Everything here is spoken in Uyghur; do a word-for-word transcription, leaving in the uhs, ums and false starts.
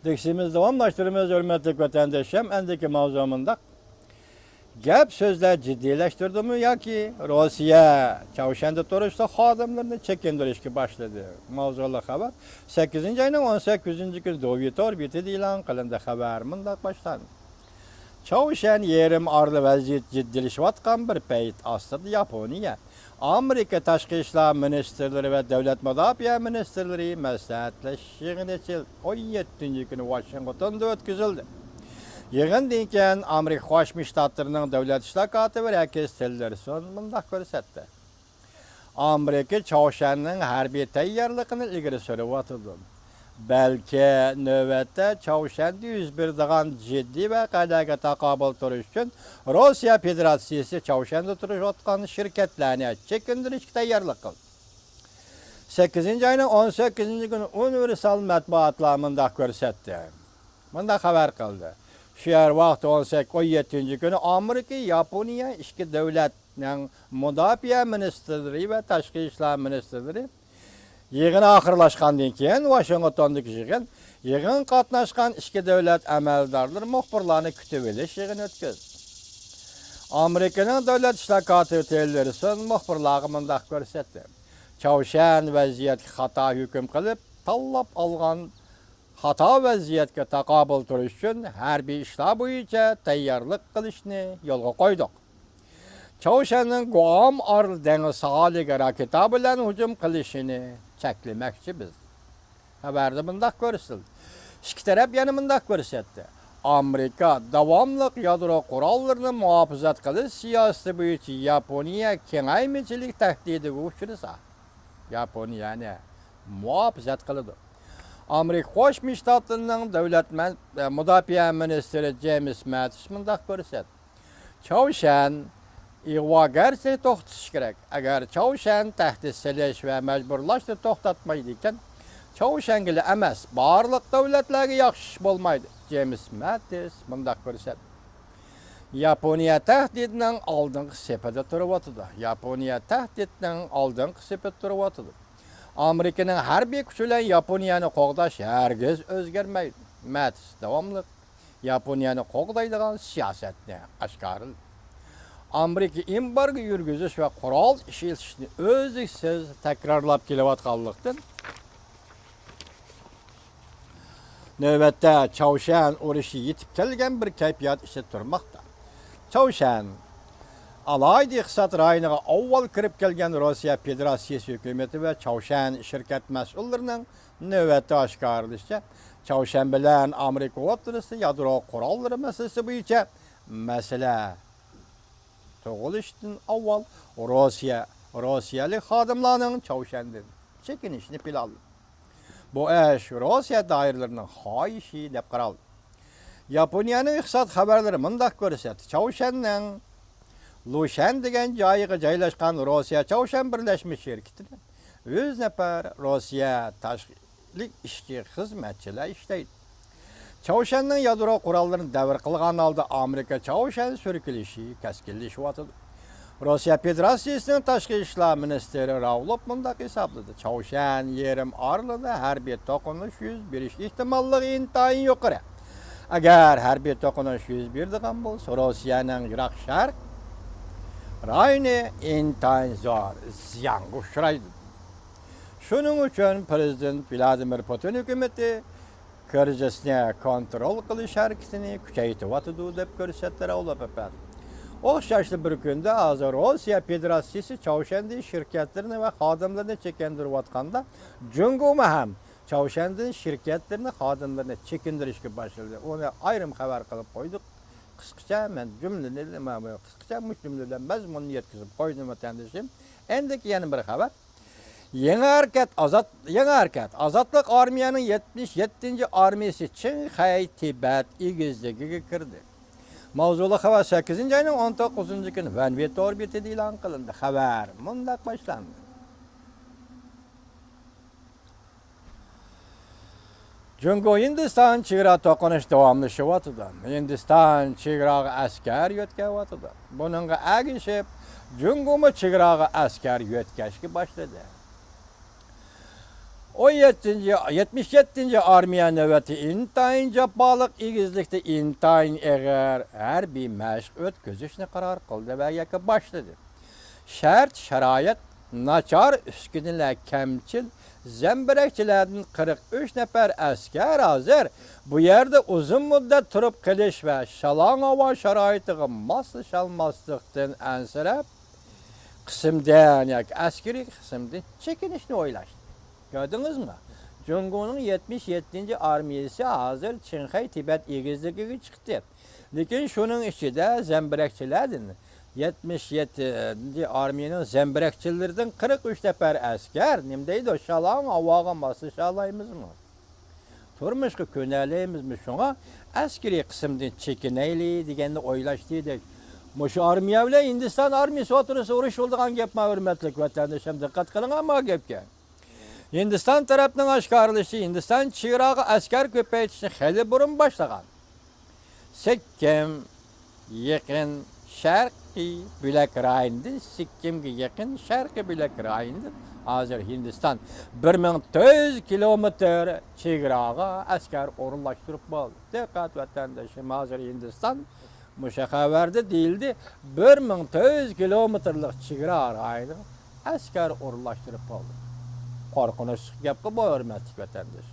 دېيىشىمىز داۋاملاشتۇرىمىز، ھۆرمەتلىك ۋەتەنداشلىرىم. ئەمدىكى ماۋزۇ مۇنداق. گەپ سۆزلەر جىددىيلەشتۈردىمۇ ياكى روسىيە چاۋشيەندە تۇرۇشلۇق خادىملىرىنى چېكىندۈرۈشكە باشلىدى؟ ماۋزۇلۇق خەۋەر سەككىزىنچى ئاينىڭ ئون سەككىزىنچى كۈنى دوۋيې تور بېتىدە ئېلان قىلىندى. خەۋەر مۇنداق باشلاندى. چاۋشيەن يېرىم ئارىلىدا ۋەزىيەت جىددىيلىشىۋاتقان بىر پەيت ئاستىدا ياپونىيە، ئامېرىكا تاشقى ئىشلار مىنىستىرلىرى ۋە دۆلەت مۇداپىئە مىنىستىرلىرى مەسلىھەتلىشىش يىغىنى ئېچىلدى. ئون يەتتىنچى كۈنى ۋاشىنگتوندا ئۆتكۈزۈلدى. يىغىندىن كېيىن ئامېرىكا قوشما شتاتلىرىنىڭ دۆلەت ئىشلار كاتىپى رەكس تىللېرسون مۇنداق كۆرسەتتى. ئامېرىكا چاۋشيەننىڭ ھەربىي تەييارلىقىنى ئىلگىرى سۈرۈۋاتىدۇ. بەلكى نۆۋەتتە چاۋشيەندە يۈز بېرىدىغان جىددىي ۋەقەلەرگە تاقابىل تۇرۇش ئۈچۈن روسىيە فېدېراتسىيىسى چاۋشيەندە تۇرۇشۇۋاتقان شىركەتلەرنى چېكىندۈرۈشكە تەييارلىق قىلدى. سەككىزىنچى ئاينىڭ ئون سەككىزىنچى كۈنى ئۇنىۋېرسال مەتبۇئاتلار مۇنداق كۆرسەتتى، مۇنداق خەۋەر قىلدى. شۇ ۋاقىت ئون سەككىز، ئون يەتتىنچى كۈنى ئامېرىكا، ياپونىيە ئىككى دۆلەتنىڭ مۇداپىئە مىنىستىرلىرى ۋە تاشقى ئىشلار مىنىستىرلىرى يىغىن ئاخىرلاشقاندىن كېيىن، ۋاشىنگتوندىكى يىغىن، يىغىنغا قاتناشقان ئىككى دۆلەت ئەمەلدارلىرى مۇخبىرلارنى كۈتۈۋېلىش يىغىنى ئۆتكۈزدى. ئامېرىكىنىڭ دۆلەت ئىشلار كاتىپى تىللېرسون مۇخبىرلارغا مۇنداق كۆرسەتتى. چاۋشيەن ۋەزىيەتكە خاتا ھۆكۈم قىلىپ، تاللاپ ئالغان خاتا ۋەزىيەتكە تاقابىل تۇرۇش ئۈچۈن ھەربىي ئىشلار بويىچە تەييارلىق قىلىشنى يولغا قويدۇق. چاۋشيەننىڭ گۇئام ئارىلى دېڭىز ساھىلىگە راكېتا بىلەن ھۇجۇم قىلىشىنى چەكلىمەكچى بىز. خەۋەردە مۇنداق كۆرسىتىلدى. ئىككى تەرەپ يەنە مۇنداق كۆرسەتتى. ئامېرىكا داۋاملىق يادرو قوراللىرىنى مۇھاپىزەت قىلىش سىياسىتى بويىچە ياپونىيە كېڭەيمىچىلىك تەھدىتىگە ئۇچرىسا، ياپونىيەنى مۇھاپىزەت قىلىدۇ. ئامېرىكا قوشما شتاتلىرىنىڭ دۆلەت مەن-، مۇداپىئە مىنىستىرى جېيمىس ماتىس مۇنداق كۆرسەتتى. چاۋشيەن ئىغۋاگەرچىلىكنى توختىتىش كېرەك. ئەگەر چاۋشيەن تەھدىت سېلىش ۋە مەجبۇرلاشنى توختاتمايدىكەن، چاۋشيەنگىلا ئەمەس، بارلىق دۆلەتلەرگە ياخشى ئىش بولمايدۇ. جېيمىس ماتىس مۇنداق كۆرسەتتى. ياپونىيە تەھدىتنىڭ ئالدىنقى سېپىدە تۇرۇۋاتىدۇ. ياپونىيە تەھدىتنىڭ ئالدىنقى سېپىدە تۇرۇۋاتىدۇ. ئامېرىكىنىڭ ھەربىي كۈچى بىلەن ياپونىيەنى قوغداش ھەرگىز ئۆزگەرمەيدۇ. ماتىس داۋاملىق ياپونىيەنى قوغدايدىغان سىياسەتنى ئاشكارىلىدى. ئامېرىكا ئېمبارگو يۈرگۈزۈش ۋە قورال ئىشلىتىشنى ئۈزلۈكسىز تەكرارلاپ كېلىۋاتقانلىقتىن، نۆۋەتتە چاۋشيەن ئۇرۇشى يېتىپ كەلگەن بىر كەيپىيات ئىچىدە تۇرماقتا. چاۋشيەن ئالاھىدە ئىقتىساد رايونىغا ئاۋۋال كىرىپ كەلگەن روسىيە فېدېراتسىيىسى ھۆكۈمىتى ۋە چاۋشيەن شىركەت مەسئۇللىرىنىڭ نۆۋەتتە ئاشكارىلىشىچە، چاۋشيەن بىلەن ئامېرىكا ئوتتۇرىسىدا يادرو قوراللىرى مەسىلىسى بويىچە مەسىلە تۇغۇلۇشتىن ئاۋۋال روسىيە، روسىيەلىك خادىملارنىڭ چاۋشيەندىن چېكىنىشىنى پىلانلىدى. بۇ ئىش روسىيە دائىرىلىرىنىڭ خاھىشى دەپ قارالدى. ياپونىيەنىڭ ئىقتىساد خەۋەرلىرى مۇنداق كۆرسەتتى. چاۋشيەننىڭ لۇشەن دېگەن جايىغا جايلاشقان روسىيە چاۋشيەن بىرلەشمە شىركىتىدە يۈز نەپەر روسىيە تاشقى ئىشچى خىزمەتچىلەر ئىشلەيدۇ. چاۋشيەننىڭ يادرو قوراللىرىنى دەۋر قىلغان ھالدا ئامېرىكا چاۋشيەن سۈركىلىشى كەسكىنلىشىۋاتىدۇ. روسىيە فېدېراتسىيىسىنىڭ تاشقى ئىشلار مىنىستىرى راۋلوف مۇنداق ھېسابلىدى، چاۋشيەن يېرىم ئارىلىدا ھەربىي توقۇنۇش يۈز بېرىش ئېھتىماللىقى ئىنتايىن يۇقىرى. ئەگەر ھەربىي توقۇنۇش يۈز بېرىدىغان بولسا، روسىيەنىڭ يىراق شەرق رايونى ئىنتايىن زور زىيانغا ئۇچرايدۇ. شۇنىڭ ئۈچۈن پىرېزىدېنت ۋلادىمىر پۇتىن ھۆكۈمىتى كىرىزىسنى كونترول قىلىش ھەرىكىتىنى كۈچەيتىۋاتىدۇ، دەپ كۆرسەتتى راۋلوف ئەپەندى. ئوخشاشلا بىر كۈندە ھازىر روسىيە فېدېراتسىيىسى چاۋشيەندىن شىركەتلىرىنى ۋە خادىملىرىنى چېكىندۈرۈۋاتقاندا، جۇڭگومۇ ھەم چاۋشيەندىن شىركەتلىرىنى، خادىملىرىنى چېكىندۈرۈشكە باشلىدى. ئۇنى ئايرىم خەۋەر قىلىپ قويدۇق. قىسقىچە مەن جۈملىنى، قىسقىچە مۇشۇ جۈملە بىلەن مەزمۇننى يەتكۈزۈپ قويدۇم، ۋەتەندىشىم. ئەمدىكى يەنە بىر خەۋەر. يېڭى ھەرىكەت، ئازاد، يېڭى ھەرىكەت، ئازادلىق ئارمىيەنىڭ يەتمىش يەتتىنچى ئارمىيىسى چىڭخەي تىبەت ئېگىزلىكىگە كىردى. ماۋزۇلۇق خەۋەر سەككىزىنچى ئاينىڭ ئون توققۇزىنچى كۈنى ۋەنۋې تور بېتىدە ئېلان قىلىندى. خەۋەر مۇنداق باشلاندى. جۇڭگو ھىندىستان چېگرا توقۇنۇشى داۋاملىشىۋاتىدۇ. ھىندىستان چېگراغا ئەسكەر يۆتكەۋاتىدۇ. بۇنىڭغا ئەگىشىپ، جۇڭگومۇ چېگراغا ئەسكەر يۆتكەشكە باشلىدى. ئون يەتتىنچى، يەتمىش يەتتىنچى ئارمىيە نۆۋىتى ئىنتايىن جاپالىق ئېگىزلىكتە ئىنتايىن ئېغىر ھەربىي مەشىق ئۆتكۈزۈشنى قارار قىلدى ۋە يەكە باشلىدى. شەرت-شارائىت ناچار، ئۈسكۈنىلەر كەمچىل، زەمبىرەكچىلەردىن قىرىق ئۈچ نەپەر ئەسكەر ھازىر بۇ يەردە ئۇزۇن مۇددەت تۇرۇپ قېلىش ۋە شالاڭ ھاۋا شارائىتىغا ماسلىشالماسلىقتىن ئەنسىرەپ، قىسىمدىن ياكى ئەسكىرىي قىسىمدىن چېكىنىشنى ئويلاشتى. كۆردىڭىزمۇ؟ جۇڭگونىڭ يەتمىش يەتتىنچى ئارمىيىسى ھازىر چىڭخەي تىبەت ئېگىزلىكىگە چىقتى. لېكىن شۇنىڭ ئىچىدە زەمبىرەكچىلەردىن، يەتمىش يەتتىنچى ئارمىيىنىڭ زەمبىرەكچىلىرىدىن قىرىق ئۈچ نەپەر ئەسكەر، نېمە دەيدۇ، شالاڭ ھاۋاغا ماسلىشالايمىزمۇ؟ تۇرمۇشقا كۆنەلەيمىزمۇ؟ شۇڭا ئەسكىرىي قىسىمدىن چېكىنەيلى دېگەننى ئويلاشتى دەيدۇ. مۇشۇ ئارمىيە بىلەن ھىندىستان ئارمىيىسى ئوتتۇرىسىدا ئۇرۇش بولىدىغان گەپما، ھۆرمەتلىك ۋەتەنداشلىرىم، دىققەت قىلىڭ ماۋۇ گەپكە. ھىندىستان تەرەپنىڭ ئاشكارىلىشىچە، ھىندىستان چېگراغا ئەسكەر كۆپەيتىشنى خېلى بۇرۇن باشلىغان. سىككىم يېقىن شەرقىي بۆلەك رايونىدىن، سىككىمگە يېقىن شەرقىي بۆلەك رايونىدىن ھازىر ھىندىستان بىر مىڭ تۆت يۈز كىلومېتىر چېگراغا ئەسكەر ئورۇنلاشتۇرۇپ بولدى. دىققەت ۋەتەنداشلىرىم، ھازىر ھىندىستان مۇشۇ خەۋەردە دېيىلدى، بىر مىڭ تۆت يۈز كىلومېتىرلىق چېگرا رايونىغا ئەسكەر ئورۇنلاشتۇرۇپ بولدى. قورقۇنچلۇق گەپقۇ بۇ، ھۆرمەتلىك ۋەتەنداش.